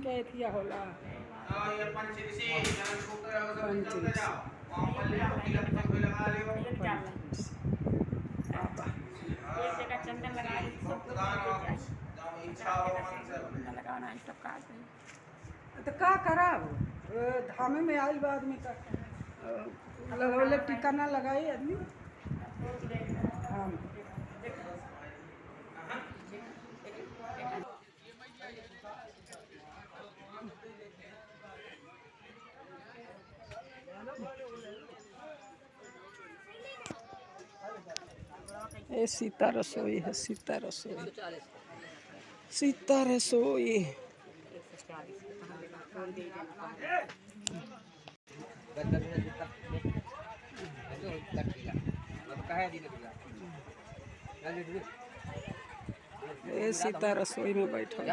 के एथिया होला। पंच ऋषि। पंच ऋषि बाबा। एक जगह चंदन लगा ली, सब चंदन लगाना है सब काज है। तो का कराब, धामे में आइल बा आदमी का लगवले टीका ना लगाई आदमी धाम। ये सीता रसोई है, सीता रसोई, सीता रसोई। ये सीता रसोई में बैठा है।